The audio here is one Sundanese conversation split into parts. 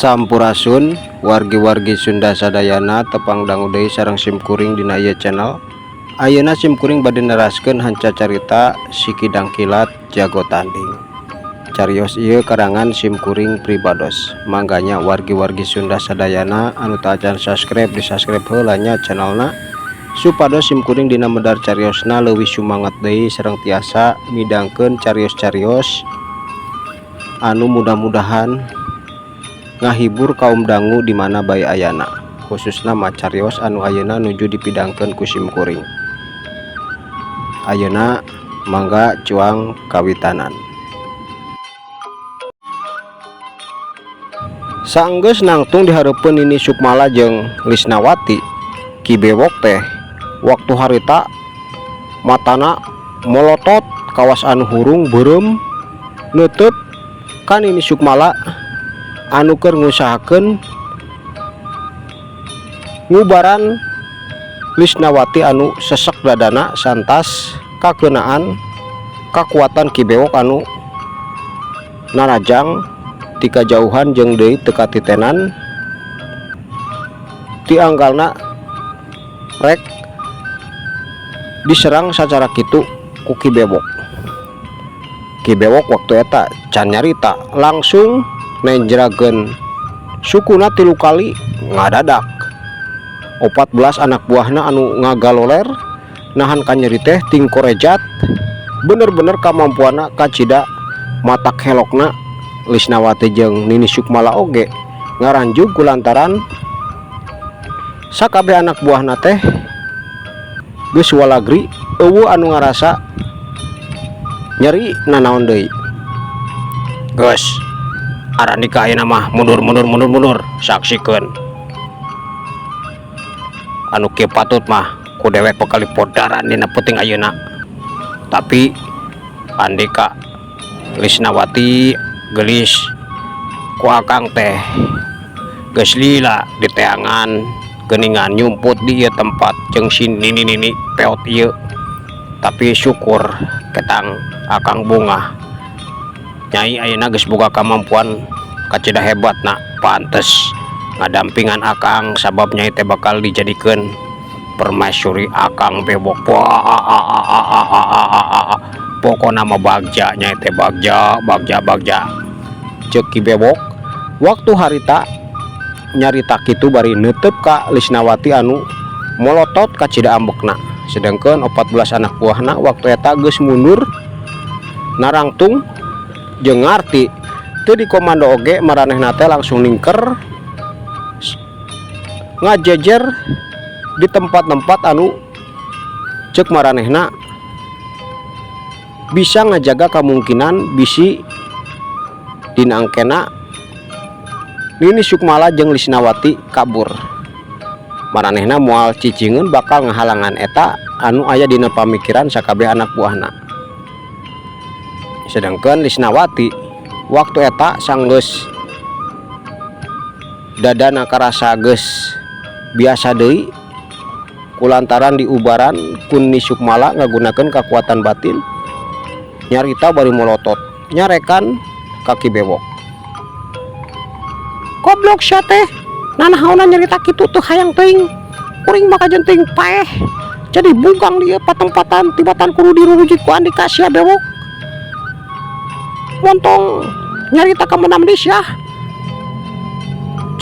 Sampurasun wargi-wargi Sunda sadayana, tepang dangu deui sareng simkuring dina ieu channel. Ayeuna simkuring bade neraskeun hanca carita Si Kidang Kilat Jago Tanding. Carios ieu karangan simkuring pribados. Mangga nya wargi-wargi Sunda sadayana anu tacan subscribe, di subscribe heula nya channelna, supados simkuring dina medar cariosna leuwih sumangat deui sareng tiasa midangkeun carios-carios anu mudah-mudahan ngahibur kaum dangu di mana bae ayana, khususna mah carios anu ayeuna nuju dipidangkeun ku simkuring. Ayeuna mangga cuang kawitanan. Sanggeus nangtung dihareupeun Nini Sukmala jeung Lisnawati, Ki Bewok teh waktu harita matana molotot kawas anu hurung beureum neuteub ka Nini Sukmala anu keur ngusahakeun ngubaran Lisnawati anu sesek dadana santas kakeunaan kakuatan Ki Bewok anu narajang ti kajauhan jeung deui teu katitenan tianggalna rek diserang sacara kitu ku Ki Bewok. Ki Bewok waktu eta can nyarita, langsung nenjrageun sukuna 3 kali ngadadak. 14 anak buahna anu ngagaloler nahan kanyeri teh tingkorejat bener-bener kamampuanna kacida matak helokna. Lisnawati jeung Nini Sukmala oge ngaranjug kulantaran sakabeh anak buahna teh geus walagri, eueuh anu ngarasa nyeri nanaon deui. Geus Arandika ayeuna mah mundur mundur mundur mundur, saksikeun anu kieu patut mah ku dewek bakal dipodaran dina peuting ayeuna. Tapi Andika Lisnawati gelis ku akang teh geus lila di teangan geuningan nyumput di ieu tempat jeung si nini-nini peot ieu. Tapi syukur ketang akang bungah nyai ayeuna geus boga kamampuan kacida hebatna, pantes ngadampingan akang sabab nyai teh bakal dijadikeun permaisuri akang Bewok. Wah, pokona mah bagja nyai teh, bagja bagja bagja, ceuk Ki Bewok waktu harita nyarita kitu bari neuteub ka Lisnawati anu molotot kacida ambekna. Sedangkan 14 anak buahna waktu eta geus mundur narangtung jeung ngarti teu dikomando oge maranehna teh langsung ningker ngajejer di tempat-tempat anu ceuk maranehna bisa ngajaga kemungkinan bisi dina angkena Nini Sukmala jeung Lisnawati kabur. Maranehna moal cicingeun bakal ngahalangan eta anu aya dina pamikiran sakabeh anak buahna. Sedangkan Lisnawati waktu eta sanggeus dadana karasa geus biasa deui kulantaran diubaran ku Nini Sukmala ngagunakeun kakuatan batin, nyarita bari molotot nyarekan ka Ki Bewok. Goblok sia teh, nanahaonan nyarita kitu, teu hayang teuing kuring mah kajen teuing paeh jadi bugang di ieu patempatan tibatan kudu dirurujit ku Andika sia Bewok, montong nyarita ka menam deui sia,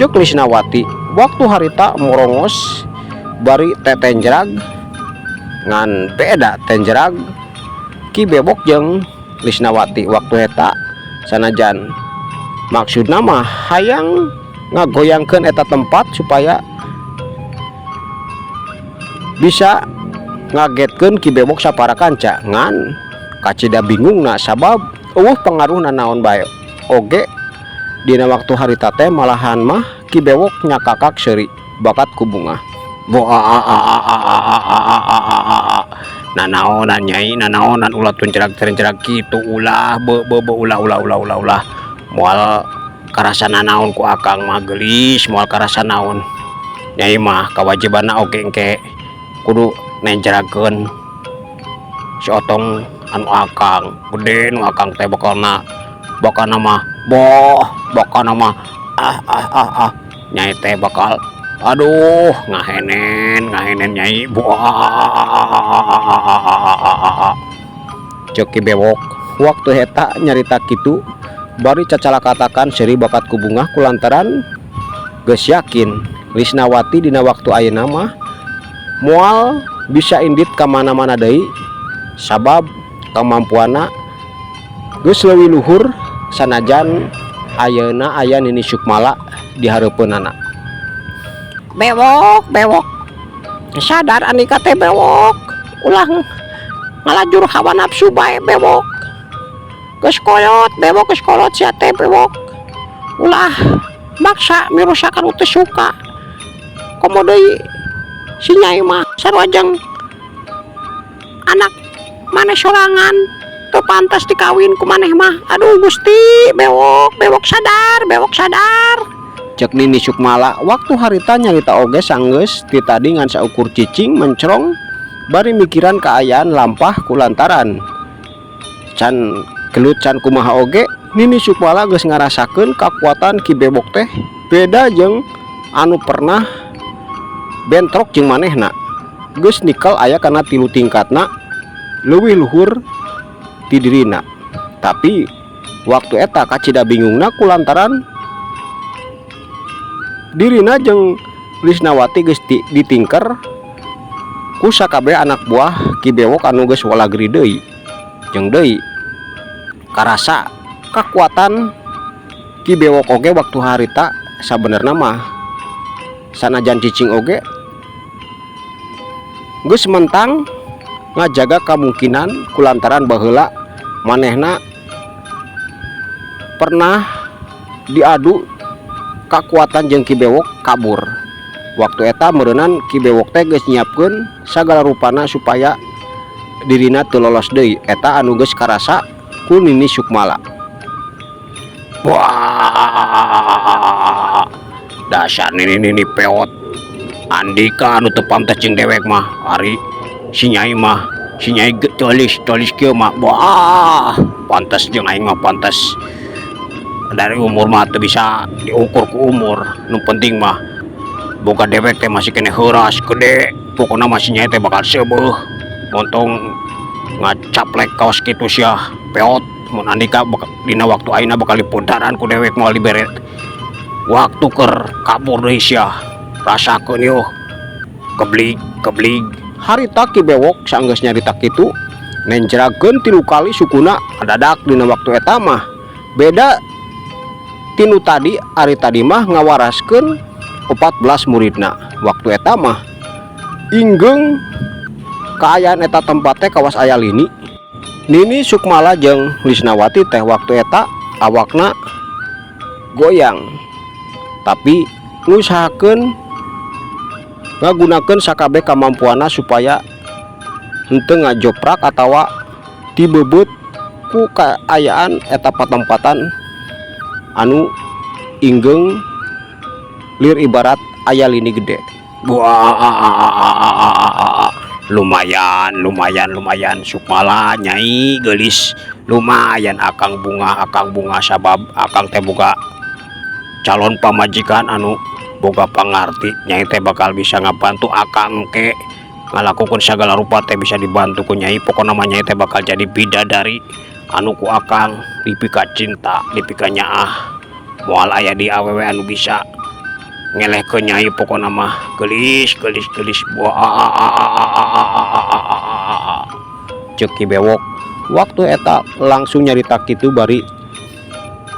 ceuk Lisnawati waktu harita morongos bari tetenjrag. Ngan beda tenjrag Ki Bewok jeung Lisnawati waktu eta sanajan maksudna mah hayang ngagoyangkeun eta tempat supaya bisa ngagetkeun Ki Bewok sapara kanca, ngan kacida bingungna sabab eueuh pengaruhna naon bae oge dina waktu harita teh, malahan mah Ki Bewok nyakakak seuri bakat ku bungah. Nanaonan nyai, nanaonan, ulah tuncerak cerak kitu, ulah be be be, ulah ulah ulah ulah ulah, moal karasa nanaon ku akang mah geulis, moal karasa naon. Nyai mah kawajibanna oge engke kudu nenjerakeun si otong anu akang gede, nu akang teh bakalna bakalna mah boh bakalna mah. Ah ah ah ah, Nyai teh bakal, aduh, ngahenen ngahenen Nyai. Buah, cek Ki Bewok waktu eta nyarita kitu bari cacalakatakan seuri bakat ku bungah kulantaran geus yakin Lisnawati dina waktu ayeuna mah moal bisa indit ka mana-mana deui, sabab kamampuanna geus leuwih luhur sanajan ayeuna aya Nini Sukmala di hareupeunana. Bewok, Bewok, sadar andika teh, Bewok. Ulah ngalajur hawa nafsu bae, Bewok. Geus kolot, Bewok, geus kolot sia teh, Bewok. Ulah maksa mirusak anu teu suka. Komo deui si Nyai mah sarua jeung anak maneh sorangan, teu pantas dikawin ku maneh mah. Aduh Gusti, Bewok, Bewok, sadar, Bewok, sadar, cek Nini Sukmala waktu harita nyarita oge sanggeus ti tadi ngan saukur cicing mencrong bari mikiran kaayaan lampah kulantaran can gelut can kumaha oge Nini Sukmala geus ngarasakeun kakuatan Ki Bewok teh beda jeung anu pernah bentrok jeung manehna. Geus nikel aya kana tilu tingkatna leuwih luhur ti dirina, tapi waktu eta kacida bingungna kulantaran dirina jeung Lisnawati geus ditingker ku sakabeh anak buah Ki Bewok anu geus walagri deui. Jeung deui karasa kakuatan Ki Bewok oge waktu harita sabenerna mah sanajan cicing oge geus mentang ngajaga kamungkinan kulantaran baheula manehna pernah diadu kakuatan jeung Ki Bewok kabur. Waktu eta meureunan Ki Bewok teh geus nyiapkeun sagala rupana supaya dirina teu lolos deui. Eta anu geus karasa ku Nini Sukmala. Wah, dasar nini nini peot. Andika anu teu pantes jeung dewek mah, ari si Nyai mah, si Nyai geulis geulis kieu mah. Wah, pantes jeung aing mah, pantes. Dari umur mah teu bisa diukur ku umur, nu penting mah boga dewek teh masih keneh heuras gede. Pokona mah si Nyai teh bakal seubeuh montong ngacaplek kaos kitu sia peot. Mun andika dina waktu ayeuna bakal dipuntaran ku dewek, moal dibere waktu keur kabur deui sia. Rasakeun yeuh, keblig keblig. Harita Ki Bewok sanggeus nyarita kitu nenjrakeun tilu kali sukuna dadak. Dina waktu eta mah beda tinu tadi. Ari tadi mah ngawaraskeun 14 muridna, waktu eta mah inggeung kaayaan eta tempat teh kawas aya lini. Nini Sukmala jeung Lisnawati teh waktu eta awakna goyang, tapi ngusahakeun ngagunakeun sakabeh kamampuanna supaya henteu ngajoprak atawa dibebeut ku kaayaan eta patempatan anu inggeung lir ibarat aya lini gede. Wah, lumayan lumayan lumayan, Sukmala Nyai geulis, lumayan. Akang bungah, akang bungah, sabab akang teh boga calon pamajikan anu boga pangarti. Nyai teh bakal bisa ngabantu akang ke ngalakukeun sagala rupa teh bisa dibantu ku Nyai. Pokona mah Nyai teh bakal jadi bidadari anu ku akang dipika cinta, dipika nyaah. Moal aya di awewe anu bisa ngelehkeun Nyai. Pokona mah geulis geulis geulis. Wah, ceuk Ki Bewok waktu eta langsung nyarita kitu bari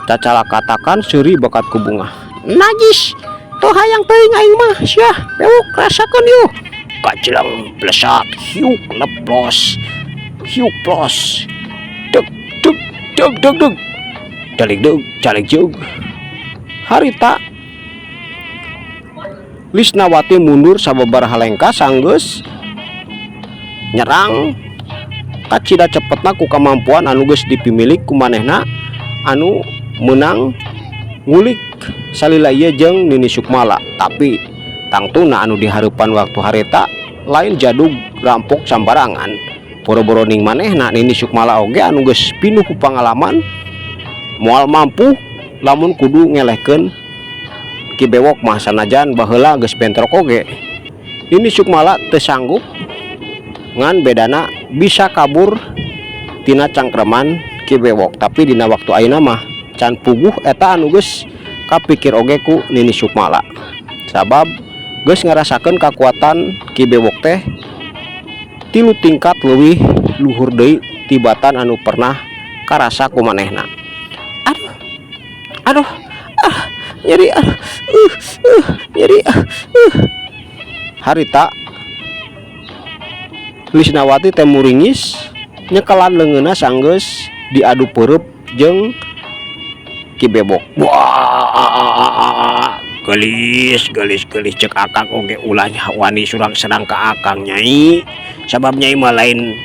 cacalakatakan seuri bakat ku bungah. Najis, teu hayang teuing aing mah sia, Bewok. Rasakeun yeuh, kajelang blesak hiuk leplos hiuk plos deg deg deg deg deg calik deg calik jeung. Harita Lisnawati mundur sababaraha lengkah sanggeus nyerang kacida cepetna ku kamampuan anu geus dipimilik ku manehna anu meunang ngulik salila ieu jeung Nini Sukmala. Tapi tangtuna anu dihareupan waktu harita lain jadug rampok sambarangan. Boro-boro ning manehna, Nini Sukmala oge anu geus pinuh ku pangalaman moal mampu lamun kudu ngelehkeun. Ki Bewok mah sanajan baheula geus bentrok oge Nini Sukmala teu sanggup, ngan bedana bisa kabur tina cangkreman Ki Bewok. Tapi dina waktu ayeuna mah can puguh eta anu geus kapikir oge ku Nini Sukmala, sabab geus ngarasakeun kakuatan Ki Bewok teh tilu tingkat leuwih luhur deui tibatan anu pernah karasa ku manehna. Aduh, aduh, ah, nyeri, ah, nyeri, ah. Harita Lisnawati teh muringis nyekelan leungeunna sanggeus diadu peureub jeung Ki Bewok. Wah, gelis, gelis, gelis, cek akang oge ulah wani surang serang ka akang, Nyai, sabab Nyai mah lain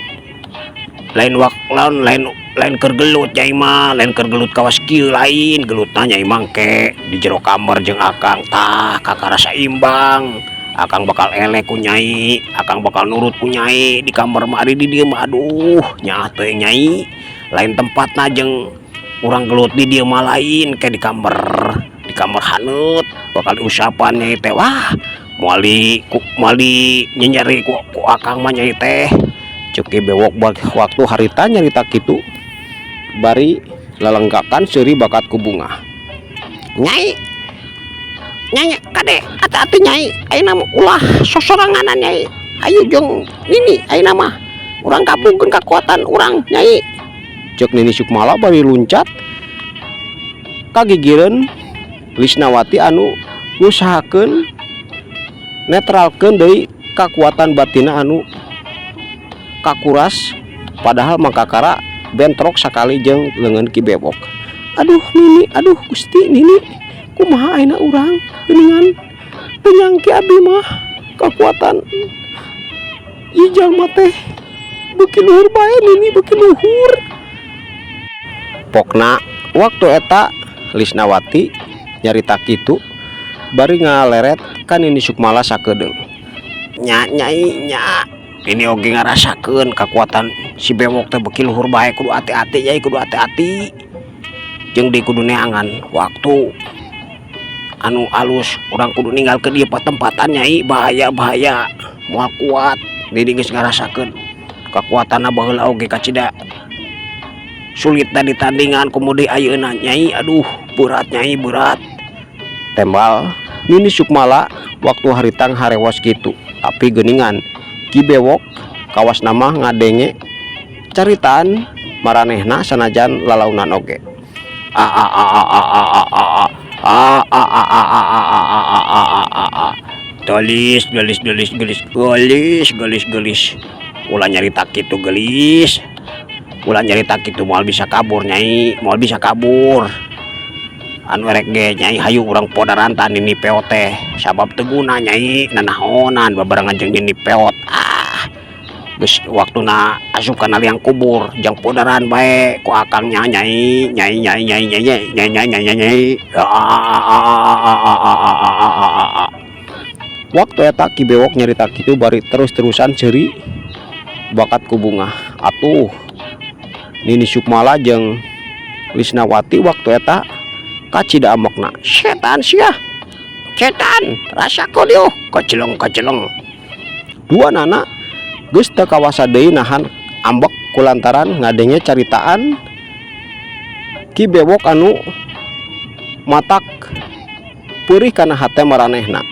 lain wak lain lain lain keur gelut. Nyai mah lain keur gelut kawas kieu, lain gelutna. Nyai mah engke di jero kamar jeung akang tah kakarasa imbang. Akang bakal eleh ku Nyai, akang bakal nurut ku Nyai di kamar mah. Ari di dieu mah, aduh, nyaah teuing, Nyai, lain tempatna jeung urang gelut di dieu mah. Lain kayak di kamar, di kamar haneut bakal diusapan Nyai teh. Wah, moal di ku moal di nyenyeri ku akang mah, Nyai teh, ceuk Ki Bewok. Waktu harita nyarita kitu bari lalenggakan seuri bakat ku bungah. Nyai, Nyai, kade, hati-hati, Nyai. Ayeuna mah ulah sosoranganan, Nyai. Ayo jeung Nini, ayeuna mah urang gabungkeun kakuatan urang, Nyai, ceuk Nini Sukmala bari luncat kagigireun Lisnawati anu ngusahakeun netralkeun deui kakuatan batinna anu kakuras, padahal mangkakara bentrok sakali jeung leungeun Ki Bewok. Aduh, Nini, aduh Gusti, Nini, kumaha ayeuna urang? Geuningan teu nyangki abi mah kakuatan ieu jalma teh beuki luhur bae, Nini, beuki luhur. Pokna waktu eta Lisnawati nyarita kitu bari ngaleret ka Nini Sukmala sakedeung. Nya, Nyai, nya, ini oge ngarasakeun kakuatan si Bewok teh beuki luhur bae. Kudu hati-hati, Nyai, kudu hati-hati jeung di kudu neangan waktu anu alus. Urang kudu ninggalkeun ieu patempatan, Nyai. Bahaya, bahaya, moal kuat. Nini geus ngarasakeun kakuatanna baheula oge kacida sulit di tandingan, komo deui ayeuna, Nyai. Aduh, berat, Nyai, berat. Tembal Nini Sukmala waktu harita harewos kitu, tapi geuningan Ki Bewok kawas nama ngadenge caritaan maranehna sanajan lalaunan oge. A a a a a a a a a a a a a a a a a a a a. Gelis, gelis, gelis, gelis, gelis, gelis, gelis, ulah nyarita kitu, gelis, ulah nyarita kitu. Moal bisa kabur, Nyai, moal bisa kabur. Anu erek ge, Nyai, hayu urang podaran tah Nini Peot teh, sabab teu guna, Nyai, nanaonan babarengan jeung Nini Peot. Ah, geus waktuna asup kana liang kubur. Jang podaran bae ku akang nya, Nyai, Nyai, Nyai, Nyai, Nyai, Nyai, Nyai, Nyai, Nyai, Nyai. Ah. Waktu eta Ki Bewok nyarita kitu bari terus-terusan seuri bakat ku bungah. Atuh Nini Sukmala jeung Lisnawati waktu eta kacida amokna. Setan sia, setan, rasakeun yeuh, kaceleng, kaceleng. Dua nana geus teu kawasa deui nahan ambek kulantaran ngadenge caritaan Ki Bewok anu matak peurih kana hate maranehna.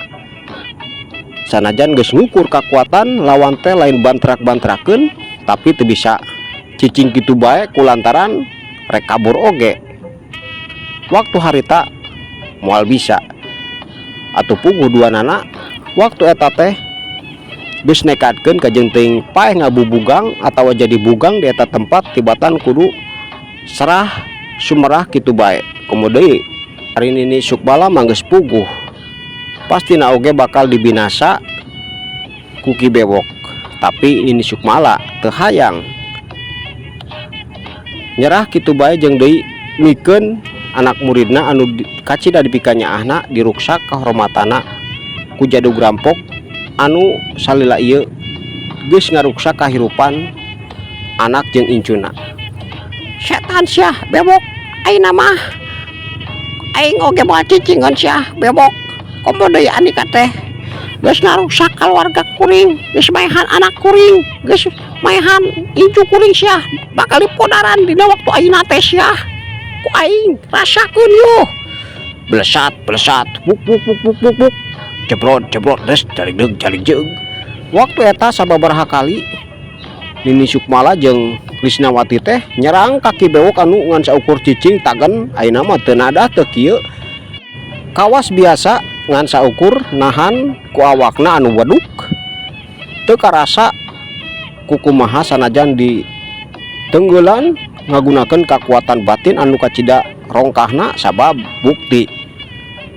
Sanajan geus ngukur kakuatan lawan teh lain bantrak-bantrakeun, tapi teu bisa cicing kitu bae kulantaran rek kabur oge waktu harita moal bisa. Atuh puguh dua nana waktu eta teh geus nekadkeun kajeun teuing paeh ngabubugang atawa jadi bugang di eta tempat, tibatan kudu serah sumerah kitu bae. Komo deui ari Nini Sukmala mah geus puguh, pastina oge bakal dibinasa ku Ki Bewok. Tapi Nini Sukmala teu hayang nyerah kitu bae jeung deui mikeun anak muridna anu kacida dipikanyaahna diruksak kahormatanna ku jadug rampok anu salila ieu geus ngaruksak kahirupan anak jeung incuna. Setan sia, Bewok, ayeuna mah aing oge moal cicingeun sia, Bewok. Komo deui Andika teh geus ngarusak kaluarga kuring, geus maehan anak kuring, geus maehan incu kuring. Sia bakal dipodaran dina waktu ayeuna teh sia ku aing rasakeun yuh. Belesat belesat, buk buk buk buk buk buk, jebrot jebrot, des jaligdeug jaligjeug. Waktu eta sababaraha kali Nini Sukmala jeung Lisnawati teh nyerang ka Ki Bewok anu ngan saukur cicing tagen. Ayeuna mah teu nadah, teu kieu, kawas biasa ngan saukur nahan ku awakna anu weduk, teu karasa kukumaha sanajan di tenggelan ngagunakeun kakuatan batin anu kacida rongkahna, sabab bukti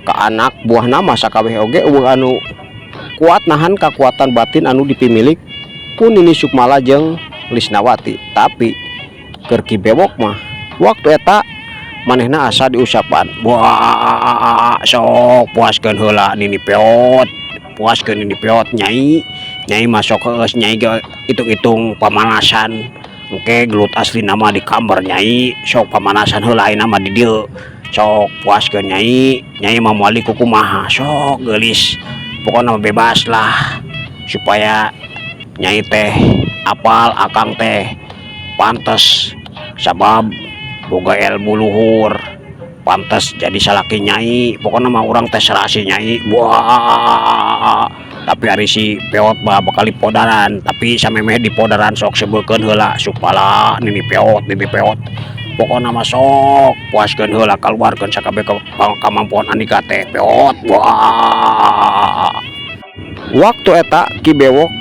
ka anak buahna mah sakabeh oge euweuh anu kuat nahan kakuatan batin anu dipimilik ku Nini Sukmala jeung Lisnawati. Tapi keur Ki Bewok mah waktu eta manehna asa diusapan, "Wah, sok puaskeun heula, Nini Peot, puaskeun, Nini Peot. Nyai, Nyai masuk geus, Nyai ge hitung-hitung pamanasan. Engke gelut asli nama di kamar, Nyai. Sok pamanasan heula, ayeuna mah di dieu. Sok puaskeun, Nyai. Nyai mah moal kumaha, sok geulis, pokokna mah bebas lah, supaya Nyai teh apal akang teh pantes, sabab boga ilmu luhur, pantes jadi salaki Nyai. Pokokna mah urang teh serasi, Nyai." Wah, tapi ari si Peot mah bakal dipodaran, tapi samemeh dipodaran sok sebeukeun heula supala, Nini Peot, Nini Peot. Pokokna mah sok puaskeun heula, kaluarkeun sakabeh kamampuan andika teh, Peot." Wah, waktu eta Ki Bewok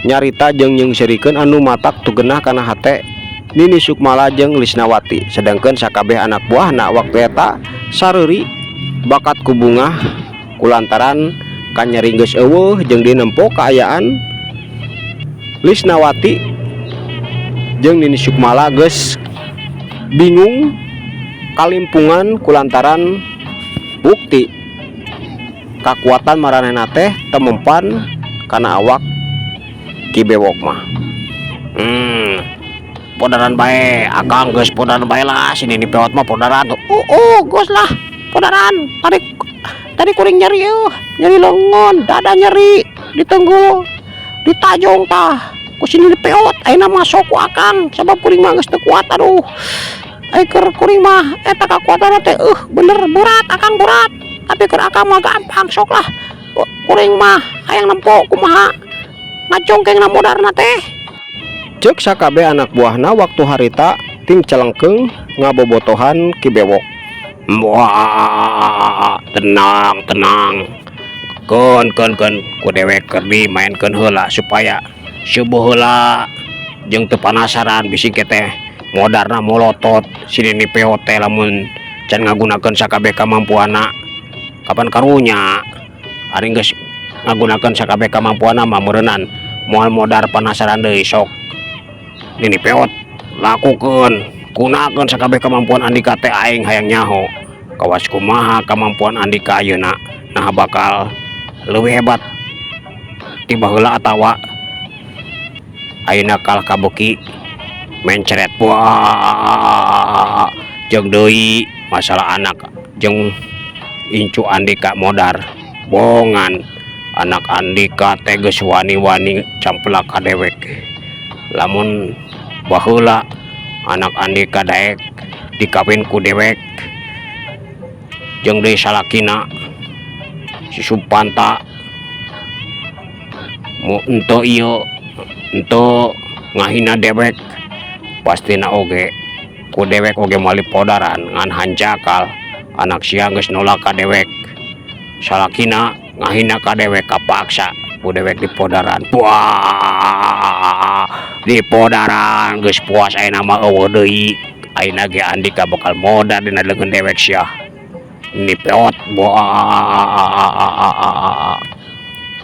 nyarita jeung nyeungseurikeun anu matak teu genah kana hate Nini Sukmala jeung Lisnawati, sedangkan sakabeh anak buahna waktu eta sareuri bakat ku bungah kulantaran kanyeri geus euweuh jeung dinempo kaayaan Lisnawati jeung Nini Sukmala geus bingung kalimpungan kulantaran bukti kakuatan maranehna teh teu mempan kana awak Ki Bewok mah. Podaran bae akang, geus podaran bae lah si Nini Peot mah, podaran tuh. Oh, geus lah, podaran. Tadi tadi kuring nyeri eueuh, nyeri leungeun, dada nyeri, ditenggul, ditajong tah ku si Nini Peot. Ayeuna mah sok ku akang, sabab kuring mah geus teu kuat. Aduh, ai keur kuring mah eta kakuatanna teh bener berat, akang, berat, tapi keur akang mah gampang. Sok lah, kuring mah hayang nempo kumaha ngacongkengna modarna teh. Cek sakabeh anak buahna waktu harita tim celengkeung ngabobotohan Ki Bewok. Wah, tenang tenang, keun keun keun, ku dewek keur dimaenkeun heula supaya subuh heula jeung teu panasaran, bisi teh modarna molotot si Nini Peot teh lamun can ngagunakeun sakabeh kamampuanna. Kapan karunya ari geus ngagunakeun sakabeh kamampuanna mah meureunan moal modar panasaran deui. Sok, Nini Peot, lakukeun, gunakeun sakabeh kemampuan andika teh. Aing hayang nyaho kawas kumaha kemampuan andika ayeuna, nah bakal leuwih hebat ti baheula atawa ayeuna kalah kabeuki mencret. Wah, jeung deui masalah anak jeung incu andika modar bongan, anak andika teh geus wani-wani camplak ka dewek. Lamun baheula anak andika daek dikawin ku dewek jeung deui salakina si Supanta mu henteu ieu, henteu ngahina dewek, pastina oge ku dewek oge moal dipodaran. Ngan hanjakal anak sia geus nolak ka dewek, salakina ngahina ka dewek, kapaksa ku dewek dipodaran. Wah, dipodaran geus puas, ayeuna mah euweuh deui. Ayeuna ge andika bakal modar dina leungeun dewek sia, Ni Peot. Wah.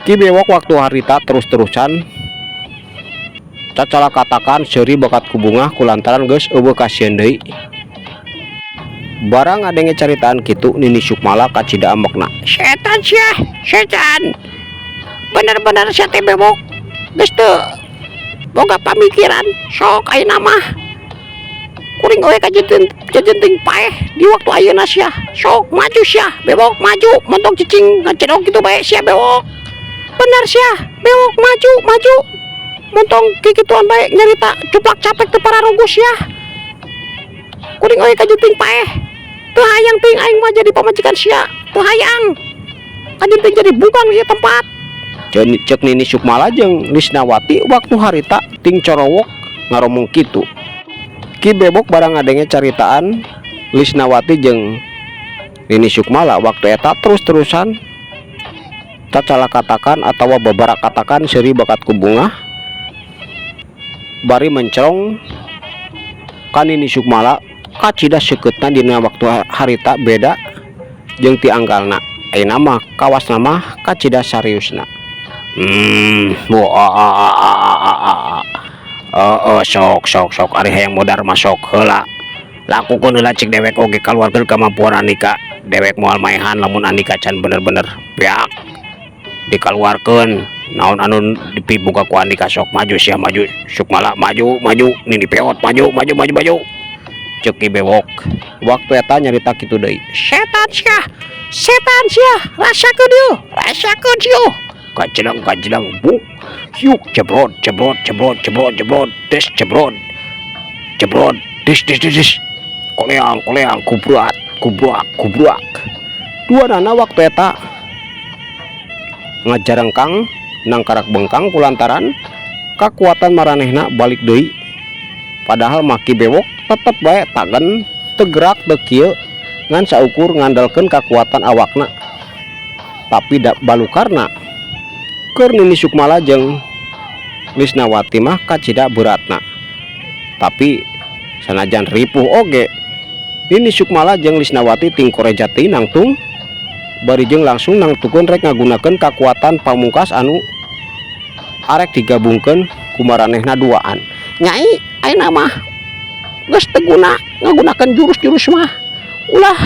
Ki Bewok waktu harita terus-terusan cacala katakan seuri bakat ku bungah kulantaran geus euweuh kasieun deui. Barang ngadenge caritaan kitu, Nini Sukmala kacida ambekna. Setan sia, setan, bener-bener sia teh, Bewok, geus teu boga pamikiran. Sok ayeuna mah. Kuring oge kajenting paeh di waktu ayeuna sia. Sok maju sia, Bewok, maju, montong cicing ngacedok gitu bae sia, Bewok. Bener sia, Bewok, maju, maju. Montong kikituan bae nyarita cuplak capek teu pararuguh sia. Kuring oge kajenting paeh. Teu hayang teuing aing mah jadi pamajikan sia, teu hayang. Kajenting jadi bukan ieu tempat. Cek Nini Sukmala jeung Lisnawati waktu harita ting corowok ngaromong kitu. Ki Bewok barang ngadenge caritaan Lisnawati jeung Nini Sukmala waktu eta terus-terusan cacalakatakan atawa babarakatakan seuri bakat ku bungah bari mencrong ka Nini Sukmala. Kacida seukeutna dina waktu harita beda jeung ti anggalna. Ayeuna mah kawasna mah kacida sariusna. Wah, oh, sok, sok, sok, ari hayang modar mah sok heula. Lakukeun heula cik dewek oge, kaluarkeun kemampuan andika. Dewek moal maehan lamun andika can bener-bener beak dikaluarkeun naon anu dipibuka ku andika. Sok maju sia, maju Sukmala, maju, maju Nini Peot, maju, maju, maju, maju, Cek Ki Bewok waktu eta nyarita kitu deui. Setan sia, setan sia, rasakeun ieu, rasakeun ieu. Kajedang, kajedang, buk yuk, jebrot, jebrot, jebrot, jebrot, jebrot, des, jebrot, jebrot, des, des, des, des, koleang, koleang, kubrak, kubrak, kubrak. Duanana waktu eta ngajarengkang nangkarak bengkang kulantaran kakuatan maranehna balik deui. Padahal mah Ki Bewok tetep bae tagen, teu gerak, teu kieu, ngan saukur ngandalkeun kakuatan awakna. Tapi da balukarna keur Nini Sukmala jeung Lisnawati mah kacida beratna. Tapi sanajan ripuh oge, Nini Sukmala jeung Lisnawati ting koreja teuing nangtung bari jeung langsung nangtukeun rek ngagunakeun kakuatan pamungkas anu arek digabungkeun ku maranehna duaan. Nyai, ayeuna mah geus teu guna ngagunakeun jurus-jurus mah, ulah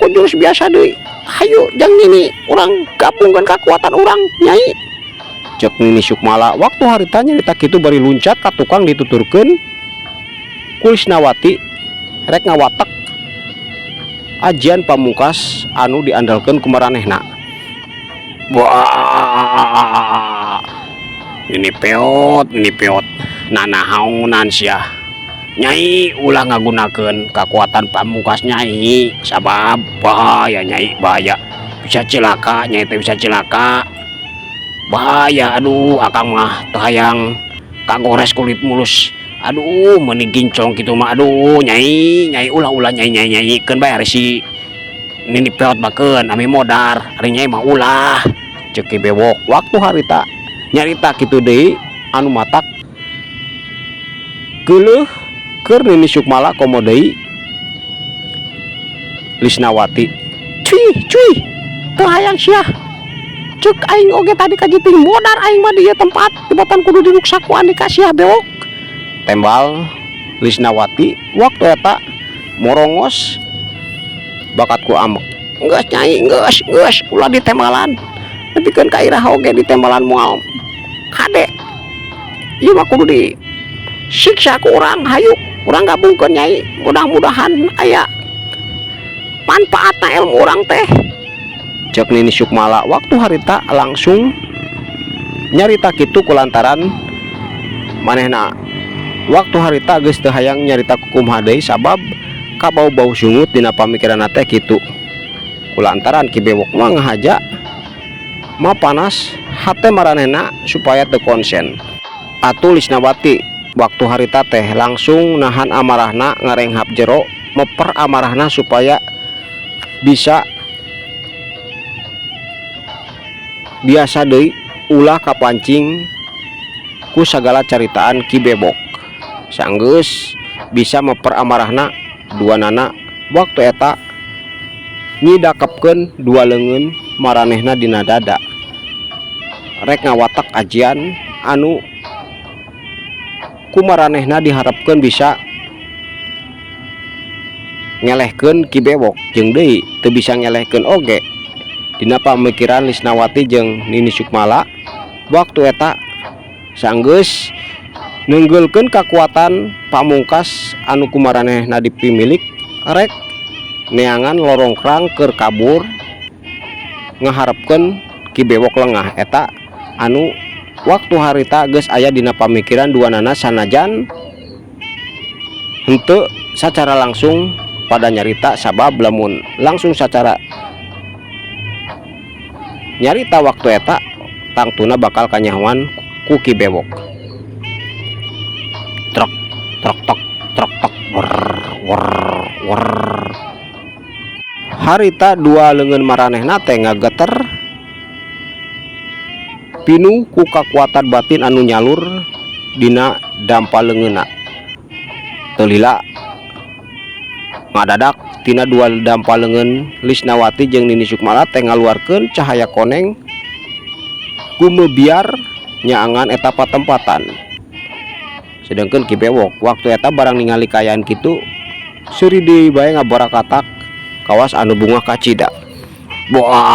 ku jurus biasa deui. Hayu jang Nini, urang gabungkeun kakuatan urang, Nyai. Cek Nini Sukmala waktu harita nyarita kitu bari luncat ka tukang dituturkeun ku Lisnawati rek ngawatek ajian pamungkas anu diandalkeun ku maranehna. Wah, Nini Peot, Nini Peot, nanahaonan sia? Nyai, ulah ngagunakeun kakuatan pamungkas, Nyai, sabab bahaya, Nyai, bahaya, bisa cilaka Nyai teh, bisa cilaka, bahaya. Aduh, akang mah teu hayang kagores kulit mulus. Aduh, meuni ginclong kitu mah. Aduh, Nyai, Nyai, ulah, ulah, Nyai, Nyai, Nyai, keun bae ari si Nini Peot bakeun ami modar, ari Nyai mah ulah. Cek Ki Bewok waktu harita nyarita kitu deui anu matak geuleuh keur Nini Sukmala komo deui Lisnawati. Cuy, cuy, teu hayang sia. Cek aing oge tadi kajiting modar aing mah di ieu tempat, tibatan kudu diruksak ku andika sia, Bewok. Tembal Lisnawati waktu eta morongos bakat ku amek. Geus, Nyai, geus, geus, ulah ditembalan. Nepikeun ka iraha oge ditembalan moal kade. Ieu mah kudu di siksa ku urang. Hayu urang gabungkeun, Nyai, mudah-mudahan aya manfaatna ilmu urang teh. Cek Nini Sukmala waktu harita langsung nyarita kitu kulantaran manehna waktu harita geus teu hayang nyarita kukumaha deui sabab kabau-bau sungut dina pamikiranna teh kitu, kulantaran Ki Bewok mah ngahaja mah panas hate maranehna supaya teu konsen. Atuh Lisnawati waktu harita teh langsung nahan amarahna, ngarenghap jero, meper amarahna supaya bisa biasa deui, ulah kapancing ku sagala caritaan Ki Bewok. Sanggeus bisa meper amarahna, duanana waktu eta nyidakepkeun dua leungeun maranehna dina dada rek ngawatek ajian anu ku maranehna diharapkeun bisa ngelehkeun Ki Bewok. Jeung deui teu bisa ngelehkeun oge dina pamikiran Lisnawati jeung Nini Sukmala waktu eta. Sanggeus Neunggeulkeun kakuatan pamungkas anu ku maranehna dipimilik rek neangan lorongkrang keur kabur ngaharepkeun Ki Bewok lengah. Eta anu waktu harita geus aya dina pamikiran duanana, sanajan henteu sacara langsung pada nyarita, sabab lamun langsung sacara nyarita waktu eta tangtuna bakal kanyahoan ku Ki Bewok. Trok trok tok trok tok, wer wer wer. Harita dua leungeun maranehna teh ngageter pinuh ku kakuatan batin anu nyalur dina dampa leungeunna. Teu lila ngadadak tina dua dampa leungeun Lisnawati jeung Nini Sukmala teh ngaluarkeun cahaya koneng gumebiar nyaangan eta patempatan. Sedangkan Ki Bewok waktu eta barang ningali kaayaan kitu, seuri deui bae ngaborakatak kawas anu bungah kacida. Wah,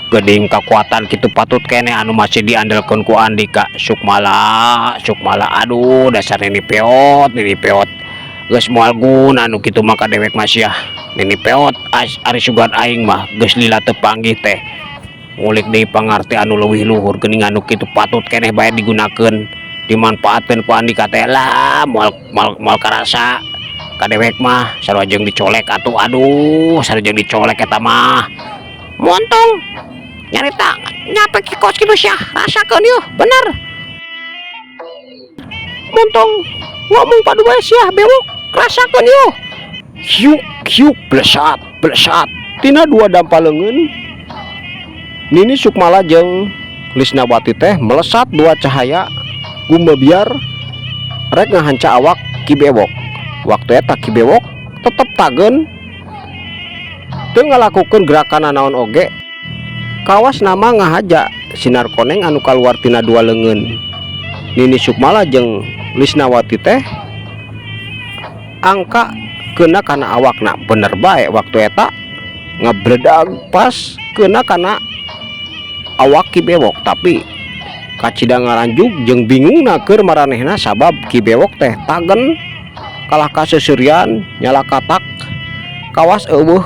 geuning kakuatan kitu patut keneh anu masih diandalkeun ku Andika Sukmala Sukmala. Aduh, dasar Nini Peot, Nini Peot, geus moal guna anu kitu mah ka dewek mah sia, Nini Peot. Ari sugan aing mah geus lila teu panggih teh, ngulik deui pangarti anu leuwih luhur. Geuning anu kitu patut keneh bae digunakeun, dimanfaatkeun ku Andika teh lah, moal moal moal karasa ka dewek mah. Sarua jeung dicolek atuh. Aduh, sarua jeung dicolek eta mah. Montong nyarita nyampe ki kos kitu sia, rasakeun yeuh bener. Montong ngomong padu bae sia, Bewok, rasakeun yeuh. Hiuk hiuk, blesat blesat, tina dua dampa leungeun Nini Sukmala jeung Lisnawati teh melesat dua cahaya gumebiar rek ngahanca awak Ki Bewok. Waktu eta Ki Bewok tetep tagen, teu ngalakukeun gerakan nanaon oge. Kawas nama ngahaja sinar koneng anu kaluar tina dua leungeun Nini Sukmala jeung Lisnawati teh angka kena kana awakna. Bener bae, waktu eta ngebledag pas kena kana awak Ki Bewok, tapi kacida ngaranjug jeung bingungna keur maranehna, sabab Ki Bewok teh tagen kalah kaseuserian nyalakatak kawas euweuh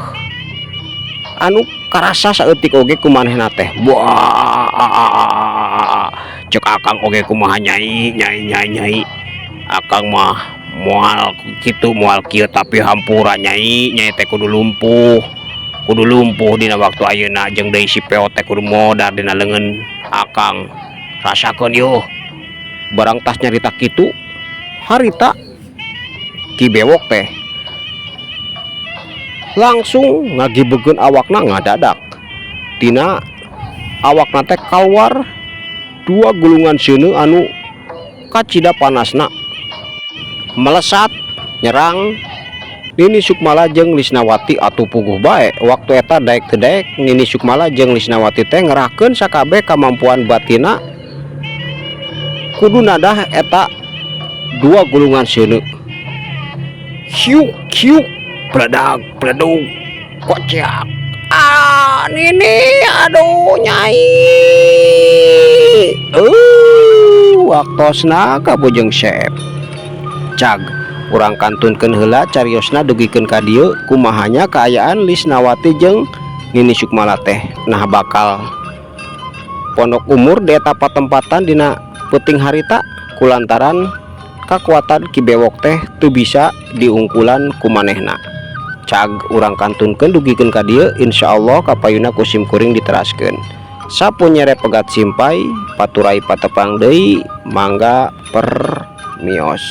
anu karasa saeutik oge ku manehna teh. Wah, cek akang oge kumaha, Nyai, Nyai, Nyai, Nyai? Akang mah moal kitu moal kieu, tapi hampura, Nyai. Nyai teh kudu lumpuh, kudu lumpuh dina waktu ayeuna. Jeung deui si Peot teh kudu modar dina leungeun akang, rasakeun yuh. Barang tas nyarita kitu, harita Ki Bewok teh langsung ngagibegeun awakna. Ngadadak tina awakna teh kaluar dua gulungan seuneu anu kacida panasna, melesat nyerang Nini Sukmala jeung Lisnawati. Atuh puguh bae, waktu eta daek teu daek Nini Sukmala jeung Lisnawati teh ngerahkeun sakabeh kamampuan batina kudu nadah eta dua gulungan seuneu. Hiuk hiuk, bledag bledug, kociak. Ah, Nini, aduh, Nyai. Waktosna kabujeng sep. Cag, urang kantunkeun heula cariosna dugikeun ka dieu. Kumahanya kaayaan Lisnawati jeung Nini Sukmala teh? Nah, bakal pondok umur di eta patempatan dina peuting harita kulantaran kakuatan Ki Bewok teh teu bisa diungkulan ku manehna. Cag, urang kantunkeun dugikeun ka dieu. Insyaallah kapayuna ku sim kuring diteraskeun. Sapu nyere pegat simpay paturai patepang deui, mangga permios.